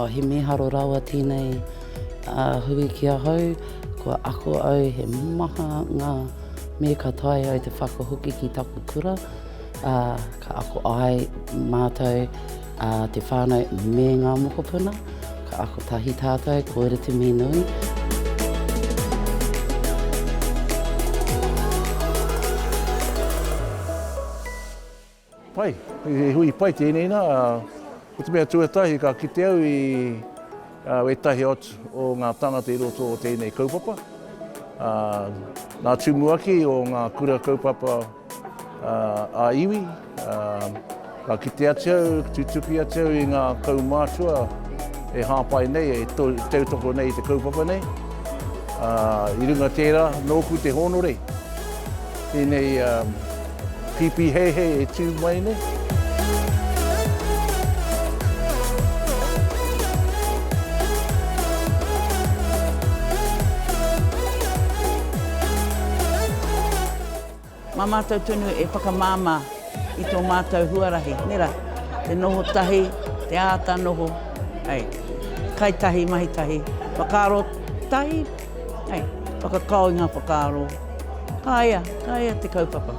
he mīharo rawa tēnei hui ki ahau, kua ako au he maha ngā me ka taea au te whakahoki ki taku kura, ā, ka ako ai mātou, ā, te whānau me ngā mokopuna, ka ako tahi tātou, koira te mea nui. Pai, he hui pai tēnei nā. Ko te mea tuatahi ka kite au i wētahi atu o ngā tāngata i roto o tēnei kaupapa. Ngā tumuaki o ngā kura kaupapa ā-iwi, ka kite atu au, tutuki atu au i ngā kaumātua e hāpai nei, e tautoko nei i te kaupapa nei. I runga tērā, nōku te hōnore. Tēnei pīpī heihei e tū mai nei. Mā mātou tonu e whakamāmā i tō mātou huarahi, nē rā, te noho tahi, te āta noho, hei, kai tahi, mahi tahi, whakaaro tahi, hei, whakakao i ngā whakaaro. Ka ea, ka ea te kaupapa.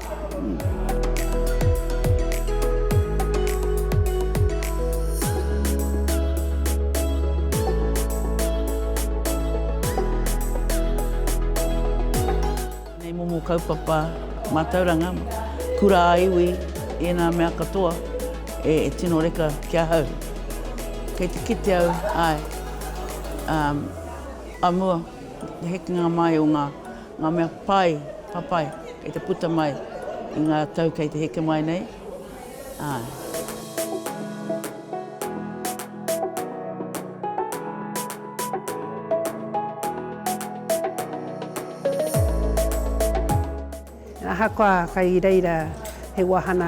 Nei momo kaupapa mātauranga, kura ā-iwi, ēnā mea katoa e tino reka ki ahau. Kei te kite au, āe, ā mua, te hekenga mai o ngā ngā mea pai, papai, kei te puta mai i ngā tau kei te heke mai nei, āe. Ahakoa kai reira he wahana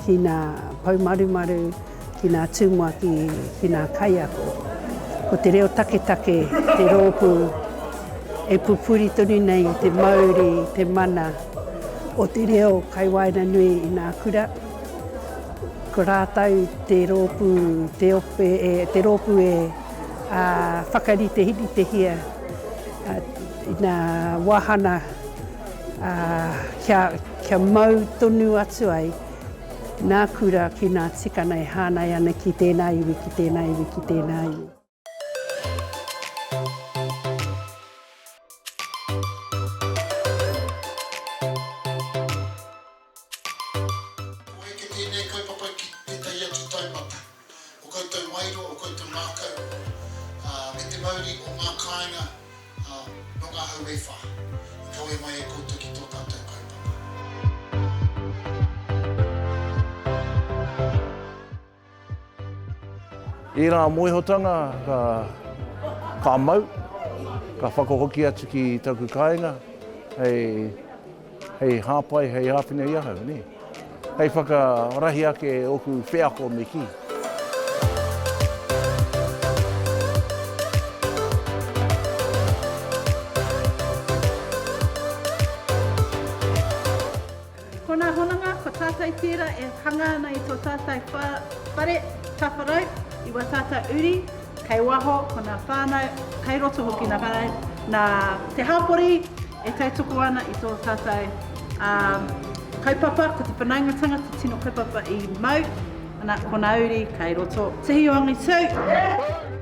ki ngā poumarumaru, ki ngā tumuaki, ki ngā kaiako. Ko te reo taketake te rōpū e pupuri tonu nei i te mauri, te mana o te reo kai waenganui i ngā kura. Ko rātou te rōpū, te ope, te rōpū e whakariteritehia i ngā wāhana kia mau tonu atu ai ngā kura ki ngā tikanga e hāngai ana ki tēnā iwi, ki tēnā iwi, ki tēnā iwi. Kua eke tēnei kaupapa ki tētahi atu taumata. O koutou wairua, o koutou ngākau, ā, me te mauri o ngā kāinga, ā, nō ngā hau e whā, i kawea mai e koutou ki tō tātou kaupapa. Ērā mōhotanga ka, ka mau, ka whakahoki atu ki taku kāinga hei, hei hāpai, hei āwhina i ahau, nē. Hei whakarahi ake ōku wheako me kī. Ko ngā hononga, ko tātou tērā e hanga ana i tō tātou whare tawharau, i wā tātou uri, kei waho, ko ngā whānau, kei roto hoki ngā whānau, nā te hapori e tautoko ana i tō tātou kaupapa, ko te whanaungatanga te tino kaupapa i mau, ana, ko ngā uri kei roto. Tihi o Angitū!